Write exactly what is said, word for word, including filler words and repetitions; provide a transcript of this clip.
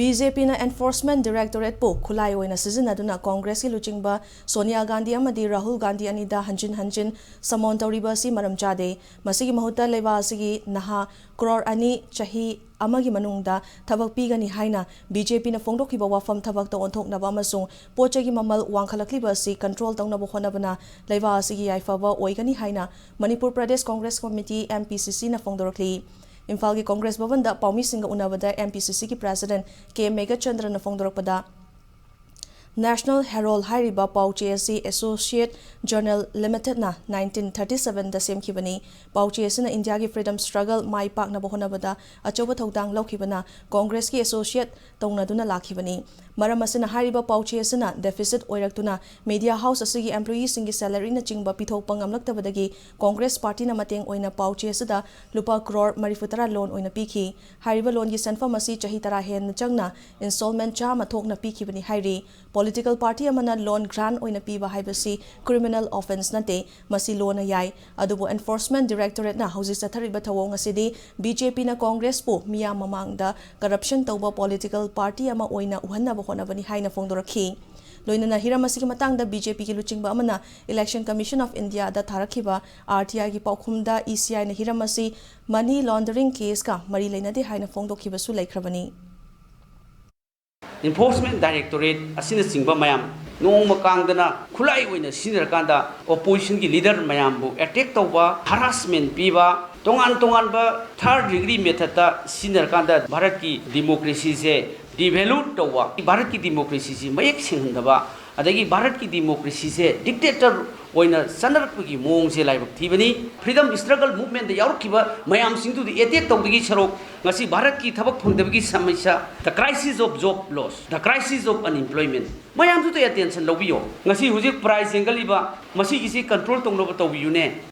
B J ꯄꯤꯅ Enforcement Directorateꯄꯨ ꯈꯨꯠꯂꯥꯏ ꯑꯣꯏꯅ ꯁꯤꯖꯤꯟꯅꯗꯨꯅ ꯀꯣꯡꯒ꯭ꯔꯦꯁꯀꯤ ꯂꯨꯆꯤꯡꯕ ꯁꯣꯅꯤꯌꯥ ꯒꯥꯟꯙꯤ ꯑꯃꯗꯤ ꯔꯥꯍꯨꯜ ꯒꯥꯟꯙꯤ ꯑꯅꯤꯗ ꯍꯟꯖꯤꯟ ꯍꯟꯖꯤꯟ summon ꯇꯧꯔꯤꯕ ꯑꯁꯤ ꯃꯔꯝ ꯆꯥꯗꯦ꯫ ꯃꯁꯤꯒꯤ ꯃꯍꯨꯠꯇ ꯂꯩꯕꯥꯛ ꯑꯁꯤꯒꯤ ꯅꯍꯥ ꯀ꯭ꯔꯣꯔ ꯑꯅꯤ ꯆꯍꯤ ꯑꯃꯒꯤ ꯃꯅꯨꯡꯗ ꯊꯕꯛ ꯄꯤꯒꯅꯤ ꯍꯥꯏꯅ ꯕꯤ ꯖꯦ ꯄꯤꯅ ꯐꯣꯡꯗꯣꯛꯈꯤꯕ ꯋꯥꯐꯝ ꯊꯕꯛꯇ ꯑꯣꯟꯊꯣꯛꯅꯕ ꯑꯃꯁꯨꯡ ꯄꯣꯠ ꯆꯩꯒꯤ ꯃꯃꯜ ꯋꯥꯡꯈꯠꯂꯛꯂꯤꯕ ꯑꯁꯤ control ꯇꯧꯅꯕ ꯍꯣꯠꯅꯕꯅ ꯂꯩꯕꯥꯛ ꯑꯁꯤꯒꯤ ꯌꯥꯏꯐꯕ ꯑꯣꯏꯒꯅꯤ ꯍꯥꯏꯅ Manipur Pradesh Congress committee, M P C C, ꯅ ꯐꯣꯡꯗꯣꯔꯛꯂꯤ꯫ ꯏꯝꯐꯥꯜꯒꯤ Congress ꯚꯕꯟꯗ ꯄꯥꯎꯃꯤꯁꯤꯡꯒ ꯎꯅꯕꯗ M P C C ꯒꯤ President K ꯃꯦꯘꯆꯟꯗ꯭ꯔꯅ ꯐꯣꯡꯗꯣꯔꯛꯄꯗ, National Herald ꯍꯥꯏꯔꯤꯕ ꯄꯥꯎ ꯆꯦ ꯑꯁꯤ Associate Journal Limitedꯅ nineteen thirty sevenꯗ ꯁꯦꯝꯈꯤꯕꯅꯤ꯫ ꯄꯥꯎ ꯆꯦ ꯑꯁꯤꯅ ꯏꯟꯗꯤꯌꯥꯒꯤ freedom struggle ꯃꯥꯏ ꯄꯥꯛꯅꯕ ꯍꯣꯠꯅꯕꯗ ꯑꯆꯧꯕ ꯊꯧꯗꯥꯡ ꯂꯧꯈꯤꯕꯅ ꯀꯣꯡꯒ꯭ꯔꯦꯁꯀꯤ associate ꯇꯧꯅꯗꯨꯅ ꯂꯥꯛꯈꯤꯕꯅꯤ꯫ ꯃꯔꯝ ꯑꯁꯤꯅ ꯍꯥꯏꯔꯤꯕ ꯄꯥꯎ ꯆꯦ ꯑꯁꯤꯅ deficit ꯑꯣꯏꯔꯛꯇꯨꯅ media house ꯑꯁꯤꯒꯤ employeeꯁꯤꯡꯒꯤ salaryꯅꯆꯤꯡꯕ ꯄꯤꯊꯣꯛꯄ ꯉꯝꯂꯛꯇꯕꯗꯒꯤ ꯀꯣꯡꯒ꯭ꯔꯦꯁ ꯄꯥꯔꯇꯤꯅ ꯃꯇꯦꯡ ꯑꯣꯏꯅ ꯄꯥꯎ ꯆꯦ ꯑꯁꯤꯗ ꯂꯨꯄꯥ ꯀ꯭ꯔꯣꯔ ꯃꯔꯤꯐꯨꯇꯔꯥ loan ꯑꯣꯏꯅ ꯄꯤꯈꯤ꯫ ꯍꯥꯏꯔꯤꯕ loanꯒꯤ ꯁꯦꯟꯐꯝ ꯑꯁꯤ ꯆꯍꯤ ꯇꯔꯥ ꯍꯦꯟꯅ ꯆꯪꯅ installment ꯆꯥꯝꯃ ꯊꯣꯛꯅ ꯄꯤꯈꯤꯕꯅꯤ ꯍꯥꯏꯔꯤ꯫ Political party ꯑꯃꯅ loan grant ꯑꯣꯏꯅ ꯄꯤꯕ ꯍꯥꯏꯕꯁꯤ criminal offence ꯅꯠꯇꯦ, ꯃꯁꯤ ꯂꯣꯅ ꯌꯥꯏ꯫ ꯑꯗꯨꯕꯨ Enforcement Directorateꯅ ꯍꯧꯖꯤꯛ ꯆꯠꯊꯔꯤꯕ ꯊꯧꯑꯣꯡ ꯑꯁꯤꯗꯤ ꯕꯤ ꯖꯦ ꯄꯤꯅ ꯀꯣꯡꯒ꯭ꯔꯦꯁꯄꯨ ꯃꯤꯌꯥꯝ ꯃꯃꯥꯡꯗ corruption ꯇꯧꯕ political party ꯑꯃ ꯑꯣꯏꯅ ꯎꯍꯟꯅꯕ ꯍꯣꯠꯅꯕꯅꯤ ꯍꯥꯏꯅ ꯐꯣꯡꯗꯣꯔꯛꯈꯤ꯫ ꯂꯣꯏꯅꯅ ꯍꯤꯔꯝ ꯑꯁꯤꯒꯤ ꯃꯇꯥꯡꯗ ꯕꯤ ꯖꯦ ꯄꯤꯒꯤ ꯂꯨꯆꯤꯡꯕ ꯑꯃꯅ Election Commission of Indiaꯗ ꯊꯥꯔꯛꯈꯤꯕ R T Iꯒꯤ ꯄꯥꯎꯈꯨꯝꯗ E C Iꯅ ꯍꯤꯔꯝ ꯑꯁꯤ money laundering caseꯀ ꯃꯔꯤ ꯂꯩꯅꯗꯦ ꯍꯥꯏꯅ ꯐꯣꯡꯗꯣꯛꯈꯤꯕꯁꯨ ꯂꯩꯈ꯭ꯔꯕꯅꯤ꯫ Enforcement Directorate ꯑꯁꯤꯅꯆꯤꯡꯕ ꯃꯌꯥꯝ ꯅꯣꯡꯃ ꯀꯥꯡꯗꯅ ꯈꯨꯠꯂꯥꯏ ꯑꯣꯏꯅ ꯁꯤꯖꯤꯟꯅꯔꯀꯥꯟꯗ oppositionꯒꯤ leader ꯃꯌꯥꯝꯕꯨ attack ꯇꯧꯕ, harassment ꯄꯤꯕ, ꯇꯣꯉꯥꯟ ꯇꯣꯉꯥꯟꯕ third degree methodꯇ ꯁꯤꯖꯤꯟꯅꯔꯀꯥꯟꯗ ꯚꯥꯔꯠꯀꯤ democracyꯁꯦ devalue ꯇꯧꯕ, ꯚꯥꯔꯠꯀꯤ democracyꯁꯤ ꯃꯌꯦꯛ ꯁꯦꯡꯍꯟꯗꯕ, ꯑꯗꯒꯤ ꯚꯥꯔꯠꯀꯤ democracyꯁꯦ dictator ꯑꯣꯏꯅ ꯆꯠꯅꯔꯛꯄꯒꯤ ꯃꯑꯣꯡꯁꯦ ꯂꯥꯏꯕꯛ ꯊꯤꯕꯅꯤ꯫ Freedom struggle movementꯇ ꯌꯥꯎꯔꯛꯈꯤꯕ ꯃꯌꯥꯝꯁꯤꯡꯗꯨꯗꯤ attack ꯇꯧꯕꯒꯤ ꯁꯔꯨꯛ ꯉꯁꯤ ꯚꯥꯔꯠꯀꯤ ꯊꯕꯛ ꯐꯪꯗꯕꯒꯤ ꯁꯃꯁ꯭ꯌꯥ, the crisis of job loss, the crisis of unemployment ꯃꯌꯥꯝꯗꯨꯗ attention ꯂꯧꯕꯤꯌꯣ꯫ ꯉꯁꯤ ꯍꯧꯖꯤꯛ price ꯍꯦꯟꯒꯠꯂꯤꯕ ꯃꯁꯤꯒꯤꯁꯤ control ꯇꯧꯅꯕ ꯇꯧꯕꯤꯌꯨꯅꯦ꯫